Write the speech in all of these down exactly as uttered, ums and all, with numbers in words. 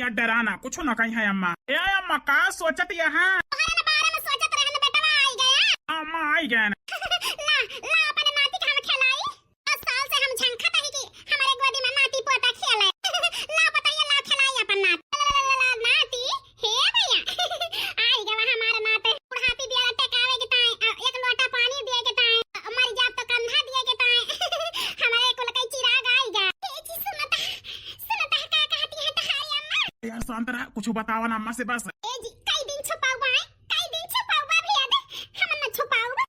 डरा ना, कुछ ना कही है अम्मा। ए अम्मा, का सोचत यहाँ? तोहरे न बारे में सोचत रहन बेटवा, आई गया। अम्मा आई गया ना। ला, ला अपन नाती के हम खिलाई। दस साल से हम झंखत ही कि हमारे गोदी में नाती पोता खेले। ला बताइए, ला खिलाई अपन नाती। ला, ला, ला, ला, नाती, हे भैया। आई गवा हमार नाती। बुढ़ापी बियाला टेकावे के ताई, अ, एक लोटा पानी दिए के ताई, अ, मर जाब तो कंधा दिए के ताई। हमारे कुल कई चिराग आई गा। ए जी, सुनता, सुनता का कहती है तहारी अम्मा? यार शांत रहा, कुछ बतावा ना अम्मा से बस। ए जी, कई दिन छुपाउबा है, कई दिन छुपाउबा भैया दे, हम न छुपाउबा।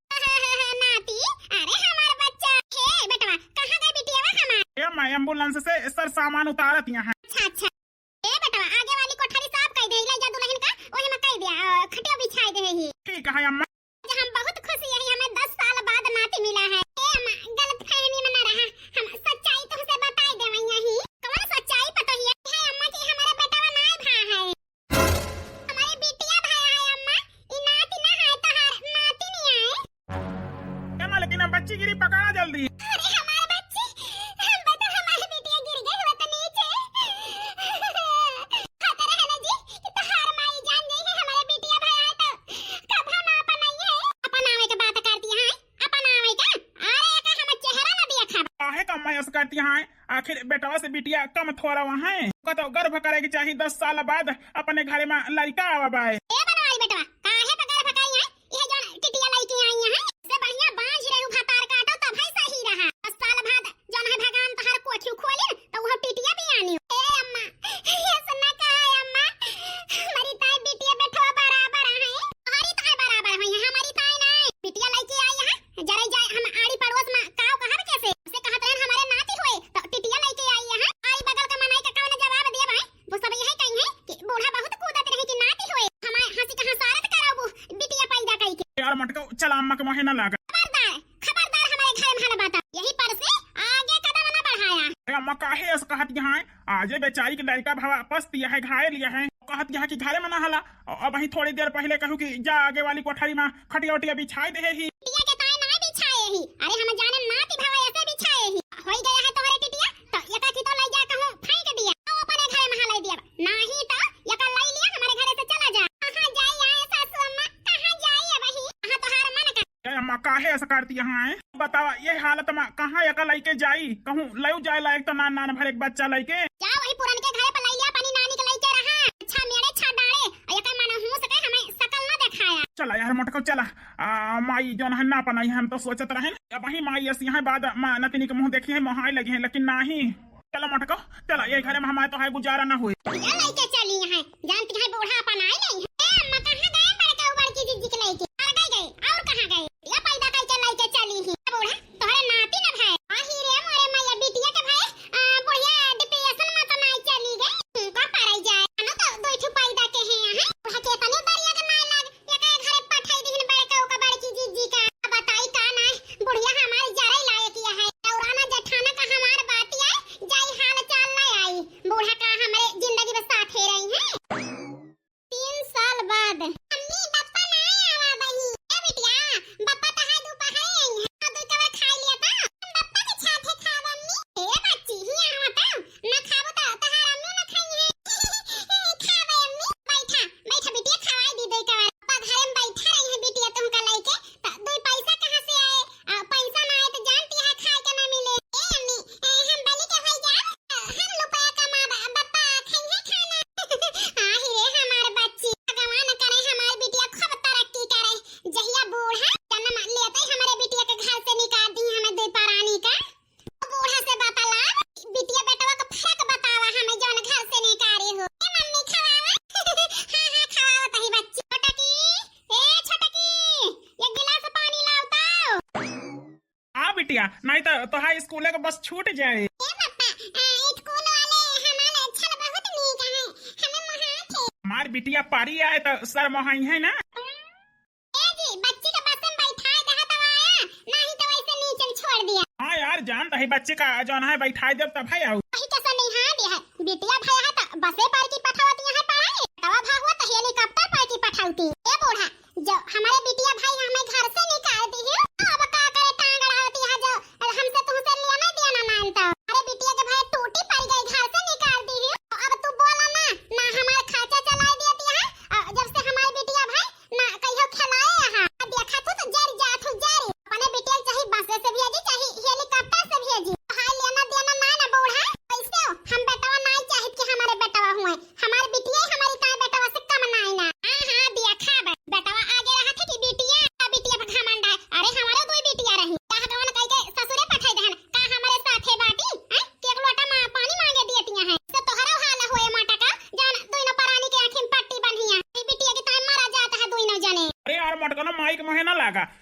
नाती, अरे हमार बच्चा। हे बेटवा, कहाँ गए बिटियावा हमार? ए अम्मा, एम्बुलेंस से सर सामान उतारत यहाँ। अच्छा, अच्छा। ए बेटवा, आगे वाली कोठरी साफ कर दे, ले जा दुल्हन का, ओही में कर दिया, अ, खटिया बिछाई दे ही। ठीक है अम्मा। आज हम बहुत खुश यही, हमें दस साल बाद नाती मिला है। ए अम्मा, गलत फहमी में न रहा, हम सच्चाई तुमसे बताई देवई यही। कौन सच्चाई पता ही है अम्मा कि हमारे बेटवा नाय भा है। हमारे बिटिया भा है अम्मा, ई नाती ना है, तहार नाती नहीं आए। ए मालकिन, अब बच्ची गिरी, पकड़ा जल्दी। अरे हमार बच्ची, हम बता हमार बिटिया गिर गई हुआ तो नीचे। खतरा है ना जी कि तहार माई जान जाई है हमारे बिटिया भा है तो कभा ना अपनाई है। अपनावे के बात करती है, अपनावे का? अरे एका हमर चेहरा ना देखा। काहे का मयस करती है? आखिर बेटवा से बिटिया कम थोड़ा वहाँ है। ओका तो गर्भ करे के चाही, दस साल बाद अपने घरे में लड़का आवा बाय। ए बनवारी बेटवा, काहे पे गर्भ करी है? यह जौन टिटिया लइके आई है, से बढ़िया बांझ रहू भतार काटो तब है सही रहा। दस साल बाद जौन है भगवान तहार कोखियो खोलिन, तो वह टिटिया भी आनी। ए अम्मा, ये सुना का है अम्मा? हमारी ताई बिटिया बेटवा बराबर है। हमारी ताई बराबर है, हमारी ताई नहीं। बिटिया लइके आई है, जरे जाए हम आड़ी पड़ोस में काव कहब कैसे? उसे कहत रहन हमारे नाती हुए, तो टिटिया लइके आई है। आड़ी बगल का मनई का कौन जवाब दिए भाई? वो सब यही कही है कि बूढ़ा बहुत कूदत रहे कि नाती हुए। हमारे हंसी कहाँ सारत कराओ वो बिटिया पैदा कई के। यार मटको, चला अम्मा के मोहे ना लागा। खबरदार, खबरदार हमारे घर में हला बाता। यही पर से आगे कदम ना बढ़ाया। ए अम्मा, काहे ऐसा कहत यहाँ है? आजे बेचारी के लड़का भवा पस्त यह है, घायल यह है। कहत यह कि घरे में ना हला। अ-, अब ही थोड़ी देर पहले कहू कि जा आगे वाली कोठरी में खटिया उटिया बिछाई दे ही। टिटिया के ताई ना बिछाए ही। अरे हम जाने नाती भवा ऐसे बिछाए ही। होई गया है तोहरे टिटिया, तो एका की तो ले जा कहूँ फेंक दिया। तो अपने घरे में हलाई दिया। नाही तो एका ले लिया हमारे घरे से चला जा। कहाँ जाई आए सासू अम्मा, कहाँ जाई अब ही? कहाँ तोहार मन का? ए अम्मा, काहे ऐसा करती यहाँ है? बतावा, ये हालत में कहाँ एका लइके जाई? कहूँ लयू जाए लायक तो नान, नान भर एक बच्चा लइके। जा वही पुरन के घरे पर ले लिया, अपनी नानी के लइके रहा। अच्छा मेरे छा डाले, और एका मन हो सके हमें शकल ना दिखाया। चला यार मोटको, चला। आ, माई जौन है ना अपनाई, हम तो सोचत रहे अब वही माई ऐसी यहाँ बाद माँ नतनी के मुँह देखी है, मोहाई लगी है, लेकिन नाही। चला मोटको, चला, ये घरे में हमारे तो है गुजारा ना हुए। या लइके चली है, जानती है बूढ़ा अपनाई नहीं है। ए अम्मा, कहाँ गए बड़का बड़की जीजी के लइके? और गए गए, और कहाँ गए? या पैदा करके लइके चली ही। बूढ़ा, तोहरे नाती न भाई। आही रे मोरे मैया, बिटिया के भाई, आ, बुढ़िया डिप्रेशन में तो नाई चली गई। हम्म, का पारई जाए? अनो तो दो ठो पैदा के हैं यहाँ। बूढ़ा के तनी दरिया के नाई लाग, एका घरे पठाई दिहिन बड़का ओका बड़की जीजी का। बताई का ना, बुढ़िया हमार जरे लायक यह है। दौराना जेठाना का हमार बाती आए, जाई हाल चाल ले आई। बूढ़ा का हमरे जिंदगी में साथे रही है। तीन साल बाद। अम्मी, बप्पा ना आवा बही। ए बिटिया, बप्पा तो है दोपहर आई है। हाँ, दो कवर खाई लिया था। बप्पा के साथे खाब अम्मी। ए बच्ची, हियाँ आवा तो। ना खाबो तो तहार अम्मी ना खाई है। खाबे अम्मी। बैठा, बैठा बिटिया, खवाई दी दो कवर। बप्पा घरे में बैठा रही है बिटिया तुमका लइके। तो दो पैसा कहाँ से आए? आ, पैसा ना आए तो जानती है खाए के ना मिले। ए अम्मी, ए, हम बनी के होई जाब। हम रुपया कमाब, बप्पा खइहे खाना। आही रे हमार बच्ची, भगवान करे हमार बिटिया खूब तरक्की करे। जहिया बूढ़ा जन्म लेते हमरे बिटिया के घर से निकाल दी हमें दो परानी का। बूढ़ा से बतलाब, बिटिया बेटवा का फर्क बतावा हमें जौन घर से निकाली हो। ए मम्मी खवावा। हाँ, हाँ, खवावा तही बच्ची। छोटकी, ए छोटकी, एक गिलास पानी लाओ तो। आ बिटिया, नहीं तो तोहार स्कूले के बस छूट जाए। ए पापा, आ, स्कूल वाले हमारे अच्छा बहुत नीक है, हमें मोहात है। हमार बिटिया परी आए तो सर मोहाई है ना। ए जी, बच्ची के बस में बैठाए दहा तब आया, नहीं तो वैसे नीचे छोड़ दिया। हाँ यार, जान दही बच्ची का जौन है बैठाए देब तब है आऊ। वही कैसे नहीं हाँ दिया है, बिटिया भया है तो बसे पर की पठावती है पढ़ाई, तवा भा हुआ तो हेलीकॉप्टर पर की पठावती। ए बूढ़ा, जो हमारे बिटिया भाई हमें घर से निकाल दी है, तो अब का करे टांग अड़ावती है जो हमसे तुमसे लेना देना मानता। अरे बिटिया के भाई टूटी पड़ गई, घर से निकाल दी है, तो अब तू बोला ना, ना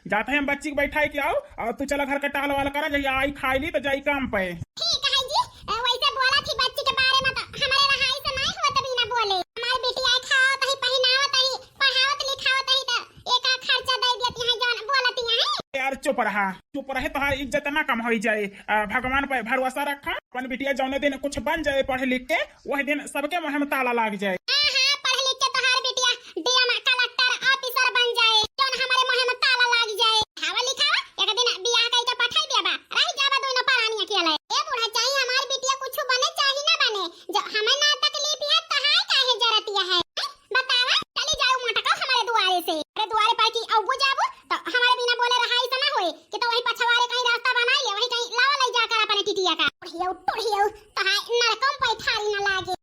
जात है हम बच्ची के बैठाई के आओ, और तू चला घर का टहल वाल करा, जहिया आई खाई ली तो जाई काम पे। ठीक है जी, ए, वैसे बोला थी बच्ची के बारे में तो हमारे रहाई से नहीं होत बिना बोले। हमारे बिटिया खावत ही, पहिनावत ही, पढ़ावत लिखावत ही तो एक खर्चा दे देती है जौन बोलती है। यार चुप रहा, चुप रहे, तोहार इज्जत ना कम होई जाए। आ, भगवान पे भरोसा रखा, अपन बिटिया जौने दिन कुछ बन जाए पढ़ लिख के, वही दिन सबके मुँह में ताला लाग जाए। हाँ, हाँ, पढ़ लिख के तोहार बिटिया डीएम, कलेक्टर, ऑफिसर बन जाए, जौन हमारे मुँह में ताला लाग जाए। खावा लिखावा, एक दिन बियाह कइके पठाई देबा, रह जाबा दोनों परानी अकेले। ए बूढ़ा, चाहे हमार बिटिया कुछ बने चाहे ना बने, जो हमें ना तकलीफ है, तहार काहे जरतिया है? हैं? बतावा, चली जाओ मोटको हमारे दुआरे से। अरे दुआरे पर की अब्बू जाबू, तो हमारे बिना बोले रहाई से ना होए, कि तो वही पछवारे कहीं रास्ता बनाई ले, वही कहीं लावा ले जाकर अपने टिटिया का। टुढ़ियो, टुढ़ियो, तहार नरकम पे ठारी ना लागे।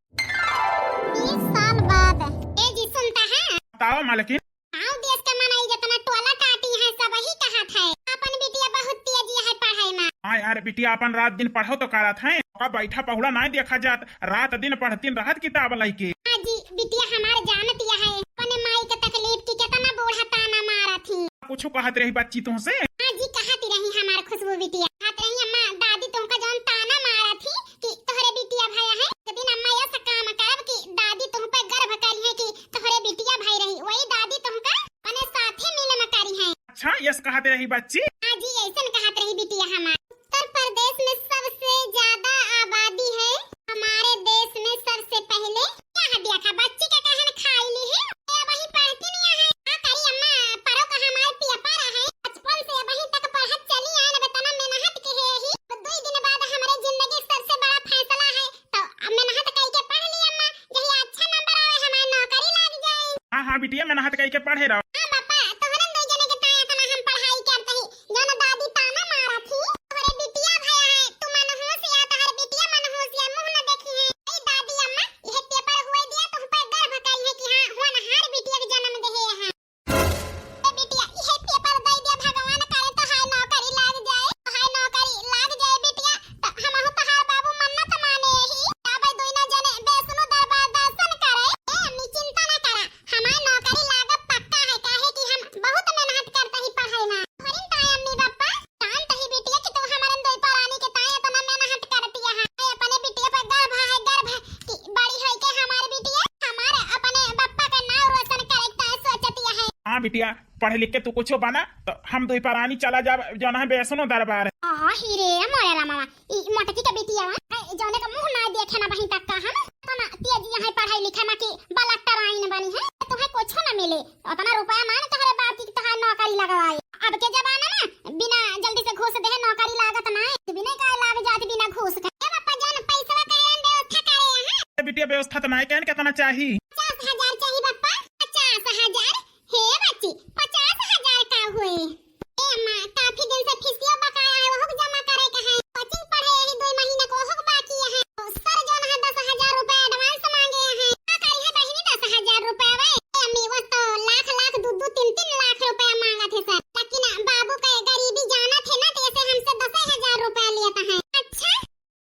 बीस साल बाद। ए जी, सुनता है? बताओ मालकिन। गाँव देश के मनई जितना टोला टाटी है, सब ही कहत है, अपन बिटिया बहुत तेजी है पढ़ाई में। हाँ यार, बिटिया अपन रात दिन पढ़ो तो करत है, ओका बैठा पहुड़ा नाहीं देखा जात, रात दिन पढ़तिन रहत किताब लइके। हाँ जी, बिटिया हमार जानतिया है, अपने माई के तकलीफ की कितना बूढ़ा ताना मारत ही। कुछ कहत रही बच्ची तुमसे? हाँ जी, कहत रही हमार खुशबू बिटिया, कहत रही, "अम्मा, दादी तुमका जौन ताना मारत ही कि तोहरे बिटिया भया है, एक दिन अम्मा ऐसा काम करब कि दादी तुम पे गर्व करी है कि तोहरे बिटिया भई रही, वही दादी तुमका अपने साथे मिले में करी है।" अच्छा, यस कहत रही बच्ची? हाँ जी, ऐसन कहत रही बिटिया हमार। उत्तर प्रदेश में सबसे ज्यादा आबादी है, हमारे देश में सबसे पहले। यहाँ देखा, बच्ची के कहन खाई ली है, ये वही पढ़ती नहीं है। का करी अम्मा, परो का हमार पेपर है, बचपन से वहीं तक पढ़त चली आए, अब इतना मेहनत के है ही, तो दो दिन बाद हमारे जिंदगी के सबसे बड़ा फैसला है, तो अब मेहनत कइके पढ़ ली अम्मा, जहिया अच्छा नंबर आवे, हमार नौकरी लाग जाए। हाँ, हाँ, बिटिया, मेहनत कइके पढ़े रहो। हाँ, पापा, तोहरन दो जने के ताई इतना हम पढ़ाई करत ही, जौन दादी ताना मारत ही, "तोहरे बिटिया भया है, तू मनहूस या, तोहरे बिटिया मनहूस या, मुँह न देखी है।" ए दादी अम्मा, यह पेपर हुए दिया, तुम पे गर्व करी है कि हाँ, होनहार बिटिया के जन्म देहे है। ए बिटिया, इहे पेपर दे दिया, भगवान करे तोहार नौकरी लाग जाए, तोहार नौकरी लाग जाए बिटिया, तो हमहू तोहार बाबू मन्नत माने ही, जाबे दुइनो जने वैष्णो दरबार दर्शन करे। ए अम्मी, चिंता ना करा, हमार नौकरी लागब पक्का है, काहे कि हम बहुत मेहनत करते ही पढ़ाई में। तोहरिन ताई अम्मी बप्पा, जानत ही बिटिया कि तू हमारन दुई परानी के ताई इतना मेहनत करतिया है। ए, अपने बिटिया पर गर्व है, गर्व कि बड़ी होई के हमार बिटिया हमार अपने बप्पा का नाव रोशन करे के ताई सोचतिया है। हाँ बिटिया, पढ़ लिख के तू कुछो बना, तो हम दुई परानी चला जाब, जौन है वैष्णो दरबार। आहा, ही रे, मोरे रामा, ई मोटकी के बिटिया, है, जौने का मुँह ना देखे ना बहिन तक का हम, तो ना तेजी यहाँ पढ़ाई लिखे में कि बलट्टराइन बनी है, तुम्हें कुछो ना मिले। उतना रुपया मांग तोहरे बाप की तोहार नौकरी लगवाई। अब के जमाना में बिना जल्दी से घूस देहे नौकरी लागत नाय। बिना काहे लाग जात बिना घूस के। ए बापा जान, पैसवा काहे हम व्यवस्था करे हैं? ए बिटिया, व्यवस्था तो नाय, कहन कितना चाही? पचास हजार चाही बापा, पचास हजार। हे बच्ची, पचास हजार का हुए? ए अम्मा, काफी दिन से फीसियो बकाया है, वहू के जमा करे के है। कोचिंग पढ़े यही दो महीना को, वहू के बाकी है। तो सर जौन है दस हजार रुपया advance मांगे हैं। का करी है बहिनी दस हजार रुपया वे? ए अम्मी, वो तो लाख लाख, दो दो तीन तीन लाख रुपया मांगत है सर। लेकिन बाबू के गरीबी जानत है ना, तो ऐसे हमसे दस हजार रुपया लेता है। अच्छा?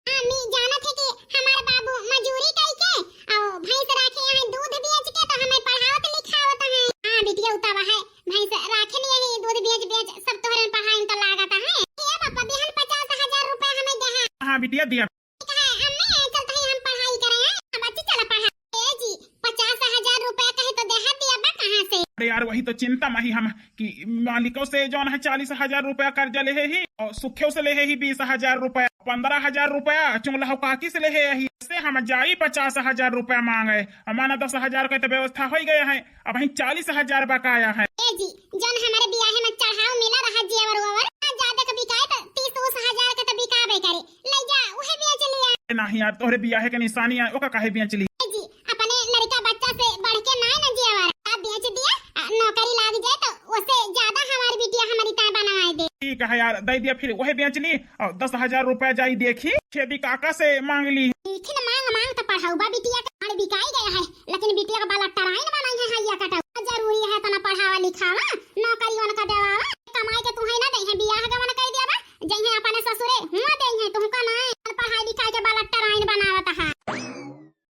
हाँ, मी जानत है कि हमार बाबू मजूरी कई के और भैंस राखे हैं, दूध बेच के तो हमें पढ़ावत लिखावत हैं। हाँ बिटिया, उतावा है, भैंस राखे लिए ही, दूध बेच बेच सब तोहरे पढ़ाई में तो लागत है। ए पापा, बिहान पचास हजार रुपया हमें दे है। हाँ बिटिया, दिया। ठीक है अम्मी, चलते ही हम पढ़ाई करे हैं। हम बच्ची चला पढ़ा। ए जी, पचास हजार रुपया कहे तो देहा दिया बा कहाँ से? अरे यार, वही तो चिंता में ही हम कि मालिकों से जौन है चालीस हजार रुपया कर्जा लेहे ही और सुखेव से लेहे ही बीस हजार रुपया, पन्द्रह हजार रुपया चुंगला हो काकी से लेहे ही। से हम जाई पचास हजार रुपया मांगे, माना दस हजार के तो व्यवस्था हो गया है, अब ही चालीस हजार बकाया है। ए जी, जौन हमारे बियाहे में चढ़ाव मिला रहा जेवर ओवर, आ ज्यादा के बिकाए तो तीस उस हजार के तो बिकाबे करे, ले जा उहे बेच लिया। ए, नाही यार, तोहरे बियाहे के निशानी है, ओका काहे बेच ली? ए जी, अपने लड़का बच्चा से बढ़ के ना ना जेवर, आ बेच दिया, आ नौकरी लाग जाए तो उससे ज्यादा हमारी बिटिया हमारी ताए बनाए दे। ठीक है यार, दे दिया, फिर वही बेच ली और दस हजार रुपया जाई देखी, छेदी काका से मांग ली। देखी ना, मांग मांग तो पढ़ाऊ बा बिटिया का, हमारे बिकाई गया है, लेकिन बिटिया का बाला टराइन बनाई है, हैया कटाऊ। जरूरी है तना पढ़ावा लिखावा, नौकरी उनका देवावा, कमाई के तुहे ना दे है, बियाह गवन कई देवा, जइहे अपने ससुरे, हुआ दे है, तुमका ना पढ़ाई लिखाई के बाला टराइन बनावत है।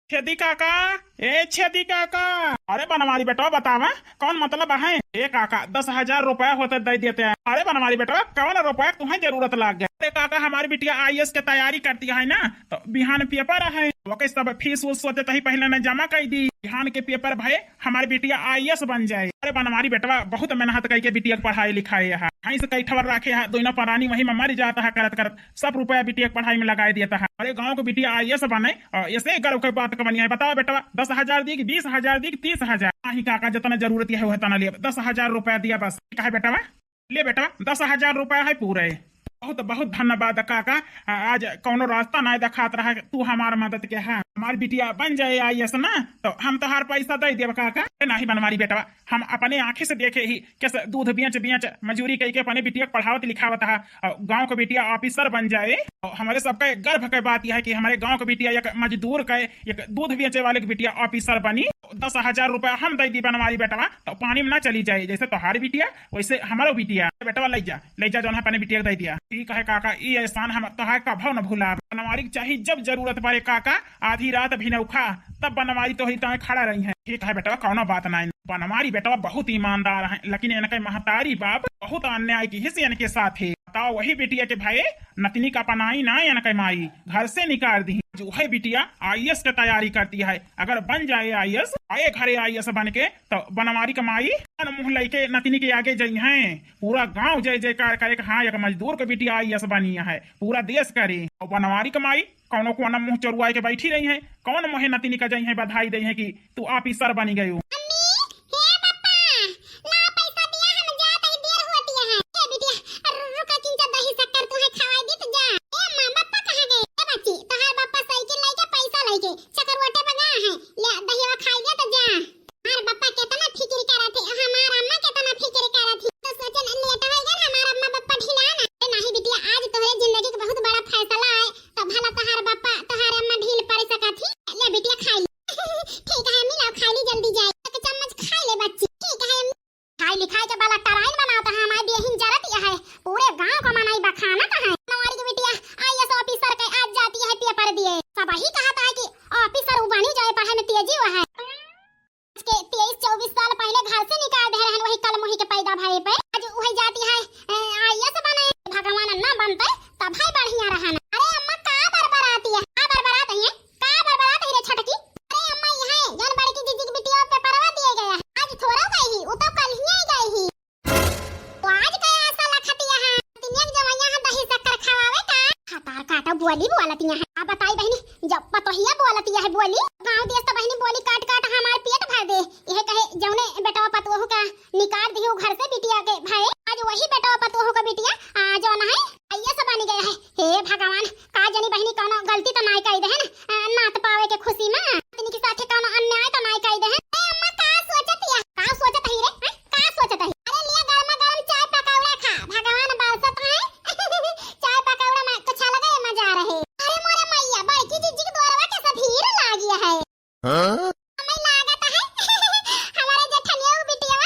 छेदी काका, ए छेदी काका, अरे बनवारी बेटवा बतावा, कौन मतलब है? ए काका, दस हजार रुपया होते दे देते हैं। अरे बनवारी बेटवा, कौन रुपया तुम्हें जरूरत लाग गया? अरे काका, हमारी बिटिया आईएएस के तैयारी करती है ना, तो बिहान पेपर है, ओके सब फीस उस होते तही पहले ने जमा कर दी। बिहान के पेपर भये हमारी बिटिया आईएएस बन जाए। अरे बनवारी बेटवा, बहुत मेहनत करके बिटिया के पढ़ाई लिखाई है, भैंस कई ठवर रखे है, दोनों परानी वही में मर जाता है करत करत। सब रुपया बिटिया के पढ़ाई में लगाए देता है। अरे गाँव के बिटिया आईएएस बने, और ऐसे गर्व के बात का बनिया है। बताओ बेटवा, दस हजार दी कि बीस हजार दी कि तीस हजार? नहीं काका, जितना जरूरत है वह तना लिया, दस हजार रुपया दिया बस। कहे बेटवा, ले बेटवा, दस हजार रुपया है पूरे। बहुत बहुत धन्यवाद काका, आ-, आज कौनो रास्ता नहीं दिखात रहा, तू हमार मदद के है। हमार बिटिया बन जाए आईएएस ना, तो हम तोहार पैसा दे देब काका। अरे नहीं बनवारी बेटवा, हम अपने आँखें से देखे ही कैसे दूध बेच बेच मजूरी कई के अपने बिटिया के पढ़ावत लिखावत है, और गाँव के बिटिया ऑफिसर बन जाए। और हमारे सबका एक गर्व के बात यह है कि हमारे गाँव के बिटिया एक मजदूर का, एक दूध बेचे वाले के बिटिया ऑफिसर बनी। दस हजार रुपया हम दे दी बनवारी बेटवा, तो पानी में ना चली जाए। जैसे तोहार बिटिया वैसे हमारो बिटिया। बेटवा ले जा, ले जा, जौन है अपने बिटिया के दे दिया। ठीक है काका, ई एहसान हम तोहार कभो न भुलाब। बनवारी के चाही जब जरूरत पड़े काका, आधी रात भी नौखा, तब बनवारी तोहरी ताए खड़ा रही है। ठीक है बेटवा, कौनो बात नहीं। बनवारी बेटवा बहुत ईमानदार है, लेकिन इनके महतारी बाप बहुत अन्याय की हिस्से इनके साथ है। बताओ, वही बिटिया के भाई नतनी का पनाई ना इनके माई घर से निकाल दी। जो है बिटिया आईएएस की तैयारी करती है, अगर बन जाए आईएएस, आए घरे आईएएस बन के, तो बनवारी के माई मुँह लेके नतनी के आगे जई हैं, पूरा गांव जय जयकार करे कि हाँ, एक मजदूर के बिटिया आईएएस बनी है, पूरा देश करे। और बनवारी के माई कौनो कोना मुँह चोरुआए के बैठी रही है, कौन मोहे नतिनी का जई है बधाई दे है कि तू ऑफिसर बनी गयू। मम्मी, हे पापा, ला पैसा दिया, हम जात हई, देर होती है। ए बिटिया, रु-, रुका, किंचा दही शक्कर तुहे खवाई दी तो जा। ए माँ, पापा कहाँ गए? ए बच्ची, तोहार पापा साइकिल लेके पैसा लेके चकरवटे पे गए हैं। ले, दहिया खाई दे तो जा। हमार बप्पा केतना फिकिर करत है, हमार अम्मा केतना फिकिर करत है। तो सोचन लेट हो गए, हमार अम्मा बप्पा ढिला ना। अरे नाही बिटिया, आज तोहरे जिंदगी के बहुत बड़ा फैसला है, तो भला तोहार बप्पा, तोहार अम्मा ढील पड़ सकत ही। ले बिटिया खाई। ठीक है अम्मी, लाओ खाई ली, जल्दी जाए। एक चम्मच खाई ले बच्ची। ठीक है अम्मी। खाई लिखाई के बाला टराइन बनावत है, हमारी बियहिन जरत यह है। पूरे गांव को मनाई बखानत है। बनवारी की बिटिया आईएएस ऑफिसर के आज जाती है पेपर दिए। सब ही कहत है कि ऑफिसर उ बनी जाए, पढ़े में तेजी हुआ है। आज के तेईस चउबीस साल पहिले घर से निकाल दे रहन, वही कल मोही के पैदा भए पे। आज उहे जाती है, ए, आईएएस बने। भगवान ना बनते तब है बढ़िया रहन। अरे अम्मा का बरबराती है, का बरबरात है, का बरबरात है रे छटकी? अरे अम्मा ये है जौन बड़की जीजी की बिटिया पेपरवा दिए गया है। आज थोड़ा गई ही, उ तो कल ही आई गई ही। तो आज का आशा लखतिया है, तिनिया के जवैया है दही शक्कर खवावे का। खतार काटा बोली बोलतिया है। अब बताई बहिनी, जब पतोहिया बोलतिया है बोली, गाँव देश तो बहिनी बोली काट काट हमार पेट भर दे। यह कहे जौने बेटवा पतोहू का निकाल दियो घर से बिटिया के भए, आज वही बेटवा पतोहू का बिटिया, आ, जौन है, आईएएस बन गया है। हे भगवान, का जानी बहिनी कौनो गलती तो नाय कई देहन, आ, नात पावे के खुशी में, पत्नी के साथे कौनो अन्याय तो नाय कई देहन। ए अम्मा, का सोचत या? का सोचत ही रे? हैं? का सोचत ही? अरे लिया गरमा गरम चाय पकौड़ा खा, भगवान बरसत है। चाय पकौड़ा में कुछ अलग ही मजा रहे। अरे मोरे मैया, बड़की जीजी के द्वारवा के सब भीड़ लागिया है। हाँ? हमें लागत है, हमारे जेठनिया बिटिया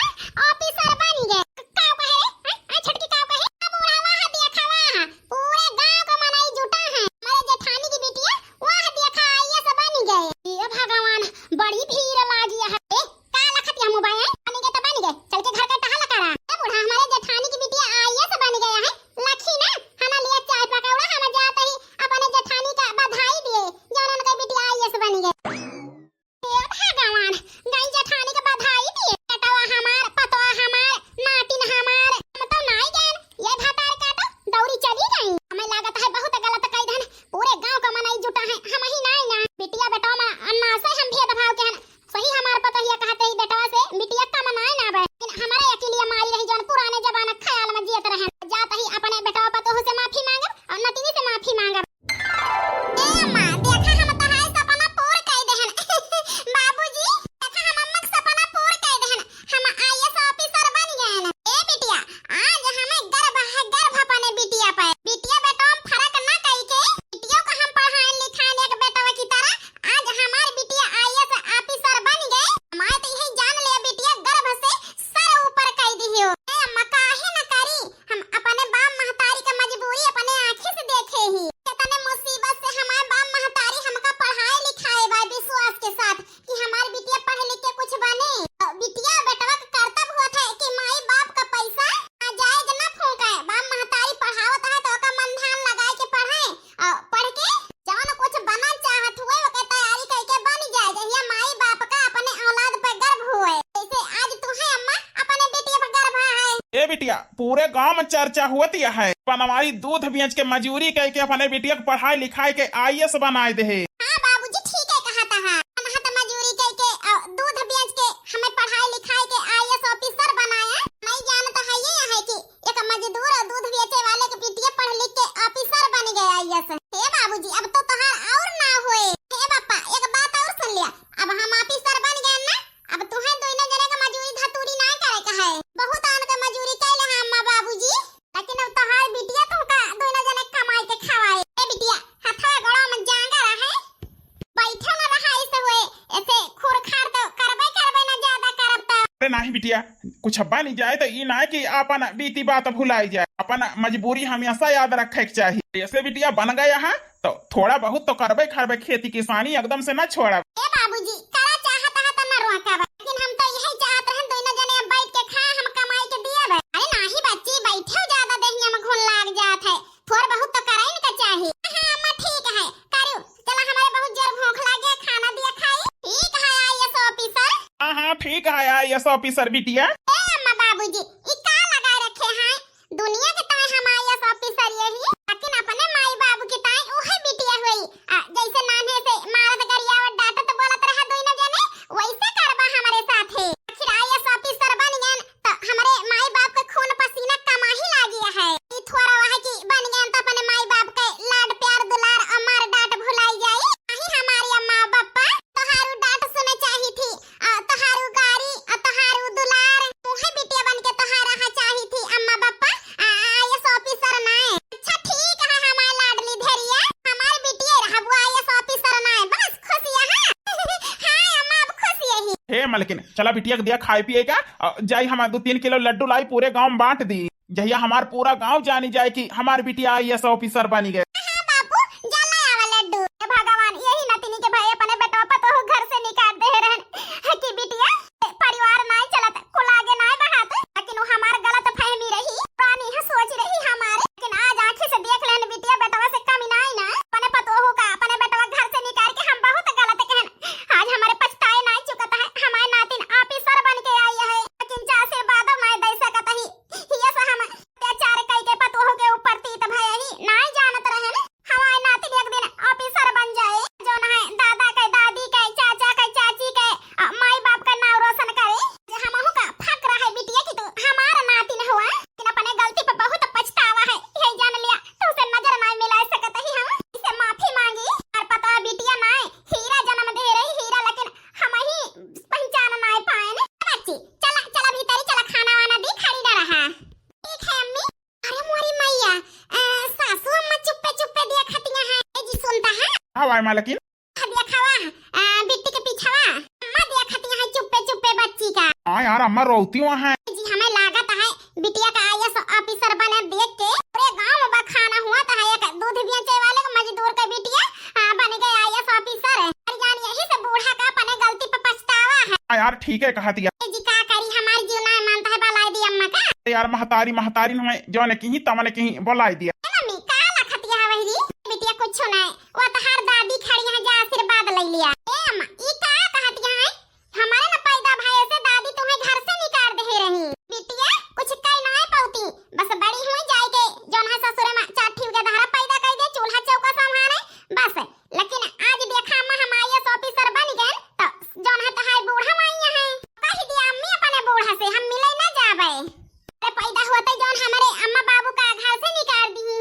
ऑफिसर बन गए। काव कहे रे? हैं? आ छोटकी काव कहे? अब बुढ़ावा है, देखवा है, पूरे गांव का मनई जुटा है। हमारे जेठानी की बिटिया, वाह, पूरे गाँव में चर्चा होत यह है। बनवारी दूध बेच के मजूरी कइके अपने बिटिया के पढ़ाई लिखाई के आईएएस बनाए देहे। हाँ बाबूजी, ठीक है कहत है। हम तो मजूरी कइके अउ दूध बेच के हमें पढ़ाई लिखाई के आईएएस ऑफिसर बनाया। मैं जानत है ये है कि एक मजदूर अउ दूध बेचे वाले के बिटिया पढ़ लिख के ऑफिसर बन गए आईएएस। हे बाबूजी, अब तो तोहार और ना होए। हे पापा, एक बात और सुन लिया, अब हम ऑफिसर बन गए ना, अब तुहें दोनों जने के मजूरी धतूरी ना करे के है। बहुत आन के मजूरी कैले हैं अम्मा बाबूजी, लेकिन अब तोहार बिटिया तुमका दोनों जने कमाई के खवाए। ए बिटिया, हथवा गोड़ा में जांगर है, बैठे न रहा ऐसे हुए, ऐसे खुरखार तो करबे करबे ना, ज्यादा करब तो। अरे नाही बिटिया, कुछ बन जाए तो ई ना कि अपन बीती बात भुलाई जाए, अपन मजबूरी हमेशा याद रखे के चाहिए। ऐसे बिटिया बन गया है तो थोड़ा बहुत तो करबे करबे, खेती किसानी एकदम से ना छोड़ब। ए बाबूजी, करा चाहत है तो ना रोकब, लेकिन हम तो यही चाहत रहन दोनों जने अब बैठ के खाए, हम कमाई के दिए बे। अरे नाही बच्ची, बैठे ज्यादा देहिया में घुन लाग जात है, थोड़ बहुत तो करे इनका चाही। हाँ अम्मा, ठीक है, करू। चला, हमारे बहुत जोर भूख लागे, खाना दिया खाई। ठीक है आईएएस ऑफिसर। हाँ हाँ, ठीक है आईएएस ऑफिसर बिटिया। ए अम्मा बाबूजी, ई का लगा रखे हैं? दुनिया के ताई हम आईएएस ऑफिसर यही, लेकिन अपने माई बाबू के ताई उहे बिटिया हुई। आ, जैसे नान्हे से मारत गरियावत डांटत बोलत रहा दोनों जने, वैसे करबा हमारे साथे। आखिर आईएएस ऑफिसर बन गए तो हमारे माई बाप के खून पसीना कमाही लागी है। ई थोड़ा वह कि बन गए तो अपने माई बाप के लाड प्यार दुलार और मार डांट भुलाई जाई। नहीं हमारी अम्मा पापा तोहारू डांट सुने चाही थी, आ, तोहारू गारी, आ, तोहारू दुलार, मुहे बिटिया बन के तोहार रहा चाही थी अम्मा पापा, आ, आईएएस ऑफिसर नाय। अच्छा ठीक है हमार लाडली धेरिया, हमार बिटिया रहबू आईएएस ऑफिसर नाय, बस खुश यहाँ। हाँ अम्मा, अब खुश यही। हे मलकिन, चला बिटिया के दिया खाए पिए का, आ, जाई हम दो तीन किलो लड्डू लाई, पूरे गांव में बांट दी। जहिया हमार पूरा गांव जानी जाए कि हमार बिटिया आईएएस ऑफिसर बनी गए। हाँ बापू, जा ले आवा लड्डू। हे भगवान, यही नतिनी के भाई अपने बेटवा पतोह घर से निकाल दे रहन कि बिटिया परिवार नाय चलत, कुल आगे नाय बढ़ात, लेकिन वो हमार गलत फहमी रही, पुरानी है सोच रही हमारे, लेकिन आज आँखी से देख लेन बिटिया बेटवा से कमी नाय ना, अपने पतोह का अपने बेटवा घर से निकाल के हम बहुत गलत कहन। आज हमारे पछताए नाय चुकत है, हमारे नातिन ऑफिसर बन के आई है, लेकिन जा आशीर्वाद नाय दे सकत ही। ये से हम अत्याचार कई के पतोह के ऊपर तीत भय ही नाय जानत रहन। हमारे नातिन एक दिन ऑफिसर बन जाए, जौन है दादा के, दादी के, चाचा के, चाची के, अ, माई बाप का नाम रोशन करे। जे हमहू का फक्र है बिटिया कि तू हमार नातिन हुआ, लेकिन अपने गलती पे बहुत पछतावा है। ये जान लिया, तू से नजर नाय मिला सकत ही हम, इसे माफी मांगी। और पता बिटिया नाय, हीरा जन्म दे रही हीरा, लेकिन हम ही पहचान नाय पाए ने। बच्ची, चला, चला भीतरी चला, खाना वाना दी, खड़ी ना रहा। ठीक है अम्मी। अरे मोरी मैया, अ, सासू अम्मा चुप्पे चुप्पे देखतिया है। ए जी सुनता है? हाँ भाई मालकिन। देखवा, अ, बिट्टी के पीछवा, अम्मा देखतिया है चुप्पे चुप्पे बच्ची का। हाँ यार अम्मा रोती हुआ है। जी हमें लागत है बिटिया का आईएएस ऑफिसर बने देख के पूरे गांव में बखाना हुआ था, एक दूध बेचे वाले के, मजदूर के बिटिया, अ, बन गए आईएएस ऑफिसर। अरे जान यही से बूढ़ा का अपने गलती पे पछतावा है। हाँ यार ठीक है कहतिया। ए जी का करी, हमार जीव ना मानता है, बलाई दी अम्मा का। अरे यार महतारी, महतारी हमें जौन कहीं तमन कहीं बोलाई दिया। ए मम्मी, का लखतिया है वही? बिटिया कुछ नहीं, वो तोहार दादी खड़ी है, जा आशीर्वाद ले लिया। ए अम्मा, ई का कहतिया है? हमारे न पैदा भये से दादी तुम्हें घर से निकाल दे रही। बिटिया कुछ कह नहीं पौती, बस बड़ी हुई जाए के जौन है ससुरे में चार ठिव के धारा पैदा कर दे, चूल्हा चौका संभाले, बस। लेकिन आज देखा अम्मा, हम आईएएस ऑफिसर बन गए, तो जौन है तहार बूढ़ा माई है, कह दिया अम्मी अपने बूढ़ा से हम मिले ना जावे। अरे पैदा होते जौन हमारे अम्मा बाबू का घर से निकाल दी,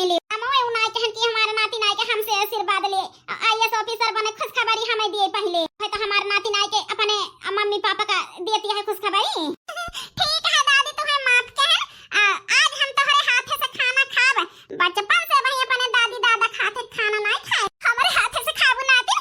मिली। हम उ नाई कहन कि हमार नाती नाई के हमसे आशीर्वाद ले, आईएएस ऑफिसर बने खुशखबरी हमें दिए पहिले। है तो हमार नाती नाई के अपने मम्मी पापा का देती है खुशखबरी। ठीक है दादी, तुम्हें माफ कहन, आ, आज हम तोहरे हाथे से खाना खाब। बचपन से वही अपने दादी दादा खाते खाना नाई खाए, हमरे हाथे से खाबू नाती।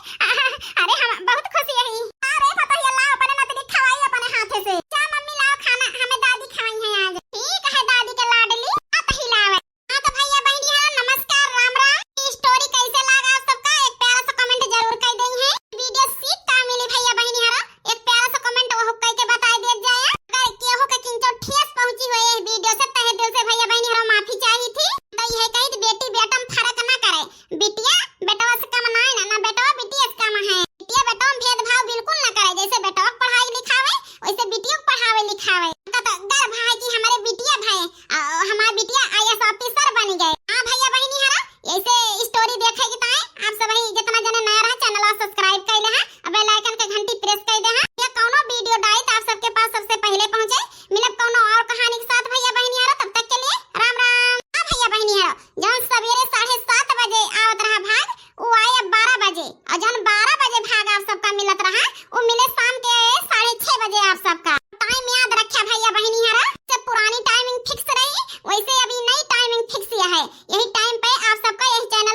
अरे हम बहुत खुशी यही। अरे पतोहिया लाओ अपने नतनी खवाई अपने हाथे से। जा मम्मी लाओ खाना, हमें दादी खवाई है आज। ठीक है दादी के लाडली, आ पतोहिया लावे। हाँ तो भैया बहनी हरो नमस्कार, राम राम। ई स्टोरी कैसे लागा आप सबका एक प्यारा सा कमेंट जरूर कर देई है। वीडियो सीख का मिली भैया बहनी हरो एक प्यारा सा कमेंट वो कह के बताई देत जाए। अगर केहू के किंचो ठेस पहुंची हो ये वीडियो से, तहे दिल से भैया बहनी हरो माफी चाही थी। तो यह कही थी बेटी बेटा में फर्क ना करे, बिटिया बेटवा से कम ना है ना, ना बेटवा बिटिया से कम है। बिटिया बेटवा में भेदभाव बिल्कुल ना करे, जैसे बेटवा के पढ़ाई लिखावे वैसे बिटिया के पढ़ावे लिखावे। का तो गर्व है कि हमारे बिटिया भाई, आ, हमारे बिटिया आईएएस ऑफिसर बन गए। हाँ भैया बहनी हरा, ऐसे स्टोरी देखे के ताई आप सब ही जितना जने नया रहा चैनल सब्सक्राइब कर ले हैं, बेल आइकन के घंटी प्रेस कर दे हैं। ये कौनो वीडियो डाई तो आप सबके पास सबसे पहले पहुँचे। मिलब कौनो और कहानी के साथ भैया बहनी हरा, तब तक के लिए राम राम। हाँ भैया बहनी हरा, जौन सवेरे साढ़े सात बजे आवत रहा भाग, वो आए अब बारह बजे, और जौन बारह बजे भाग आप सबका मिलत रहा, वो मिले शाम के साढ़े छह बजे आप सबका। टाइम याद रखे भैया बहनी हरा, जैसे पुरानी टाइमिंग फिक्स रही, वैसे अभी नई टाइमिंग फिक्स है। यही टाइम पे आप सबका यही चैनल